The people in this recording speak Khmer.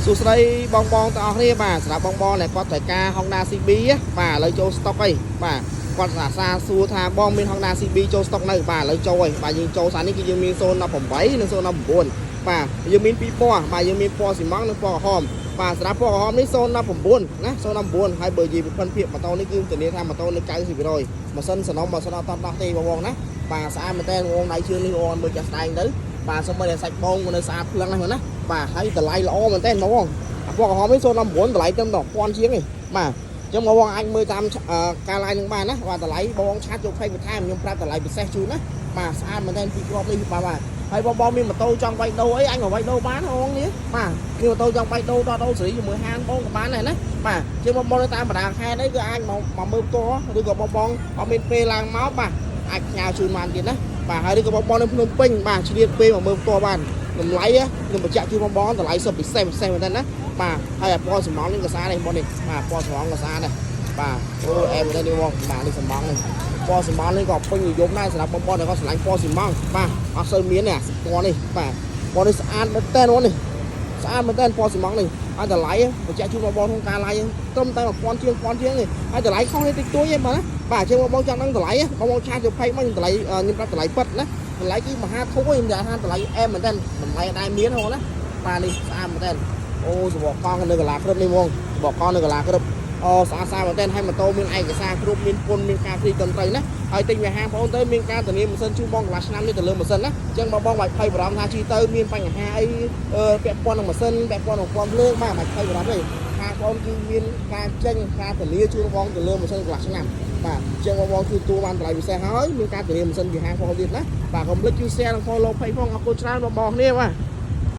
សួស្តីបងបងទាំងអស់គ្នាបាទសម្រាប់បងបងដែលគាត់ត្រូវការ Honda CB ណាបាទឥឡូវចូល stock អីបាទគាត់អាសាសួរថាបងមាន Honda CB ចូល stock នៅបាទឥឡូវចូលហើយបាទយើងចូលសារនេះគឺយើងមាន018និង019បាទយើងមានពីរពណ៌បាទយើងមានពណ៌ស៊ីម៉ងនិងពណ៌ក្រហមបាទសម្រាប់ពណ៌ក្រហមនេះ019ណា019ហើយបើនិយាយពីភិនភាគម៉ូតូនេះគឺធានាថាម៉ូតូនៅ90%ម៉ាស៊ីនសនំម៉ាស៊ីនអត់តដោះទេបងបងណាបាទស្អាតមែនតើបងដៃជើងនេះបងមើលចាស់ស្ដែងទៅបាទសូម្បីតែសាច់បងក៏នៅស្អាតភ្លឹងដែរណាបាទហើយតម្លៃល្អមែនតើបងអាពណ៌ក្រហមនេះ019តម្លៃត្រឹមតែ1000ជាងទេបាទអញ្ចឹងបងបងអាចមើលតាមការ live នឹងបានណាបាទតម្លៃបងបង chat យកផ្សេងបន្ថែមខ្ញុំប្រាប់តម្លៃពិសេសជូនណាបាទស្អាតមែនតើពីគ្រាប់នេះបាទបាទហើយបងបងមានម៉ូតូចង់វាយដូរអីអាចមកវាយដូរបានបងនេះបាទមានម៉ូតូចង់វាយដូរតដូរសេរីជាមួយហាងបងក៏បានដែរណាបាទជាងបងបងនៅតាមបណ្ដាខេត្តអីគឺអាចមកមកមើលផ្ទាល់ឬក៏បងបងអត់មានពេលឡើងមកបាទអាចផ្ញើជូនបានទៀតណាបាទហើយឬក៏បងបងនៅភ្នំពេញបាទឆ្លៀតពេលមកមើលផ្ទាល់បានតម្លៃខ្ញុំបញ្ជាក់ជូនបងបងតម្លៃសុទ្ធពិសេសពិសេសមែនតើណាបាទហើយអាពណ៌សំងនេះក៏ស្អាតដែរបងនេះបាទពណ៌សំងក៏ស្អាតដែរបាទអូអែមែនទេនេះបងបាទនេះសំងនេះពណ៌សំងនេះក៏ពេញនិយមដែរសម្រាប់បងបងដែលគាត់ស្រឡាញ់ពណ៌ស៊ីម៉ងបាទអត់សូវមានទេអាពណ៌នេះបាទពណ៌នេះស្អាតមែនតើបងនេះស្អាតមែនតើពណ៌ស៊ីម៉ងនេះហើយតម្លៃបញ្ជាក់ជូនបងបងក្នុងការ live ត្រឹមតែ1000ជាង1000ជាងទេហើយតម្លៃខុសនេះតិចតួចទេបាទបាទជាងបងបងចង់ដឹងតម្លៃបងបង chat ទៅ page មកខ្ញុំតម្លៃខ្ញុំប្រាប់តម្លៃពិតណាតម្លៃគឺមហាធូរខ្ញុំនិយាយថាតម្លៃអែមមែនតើតម្លៃអត់ដែលមានហ៎ណាបាទនេះស្អាតមែនតើអូសបកកង់នៅកន្លាក្រឹបនេះហ្មងសបកកង់នៅកន្លាក្រឹបអូស្អាតស្អាតមែនតើហើយម៉ូតូមានឯកសារគ្រប់មានពន្ធមានការ free ត្រឹមត្រូវណាហើយទិញវាហាងបងទៅមានការធានាម៉ាស៊ីនជូនបងកន្លះឆ្នាំនេះទៅលើម៉ាស៊ីនណាអញ្ចឹងបងបងបាច់ភ័យបារម្ភថាជីទៅមានបញ្ហាអីពាក់ព័ន្ធនឹងម៉ាស៊ីនពាក់ព័ន្ធនឹងព័ន្ធភ្លើងបាទបាច់ភ័យបារម្ភទេហាងបងគឺមានការចេញការធានាជូនបងទៅលើម៉ាស៊ីនកន្លះឆ្នាំបាទអញ្ចឹងបងបងជួយទួបានតម្លៃពិសេសហើយមានការធានាម៉ាស៊ីនពីហាងផងទៀតណាបាទកុំភ្លេចជួយ share និង follow page ផងអរគុណច្រើនបងបងគ្នាបាទ។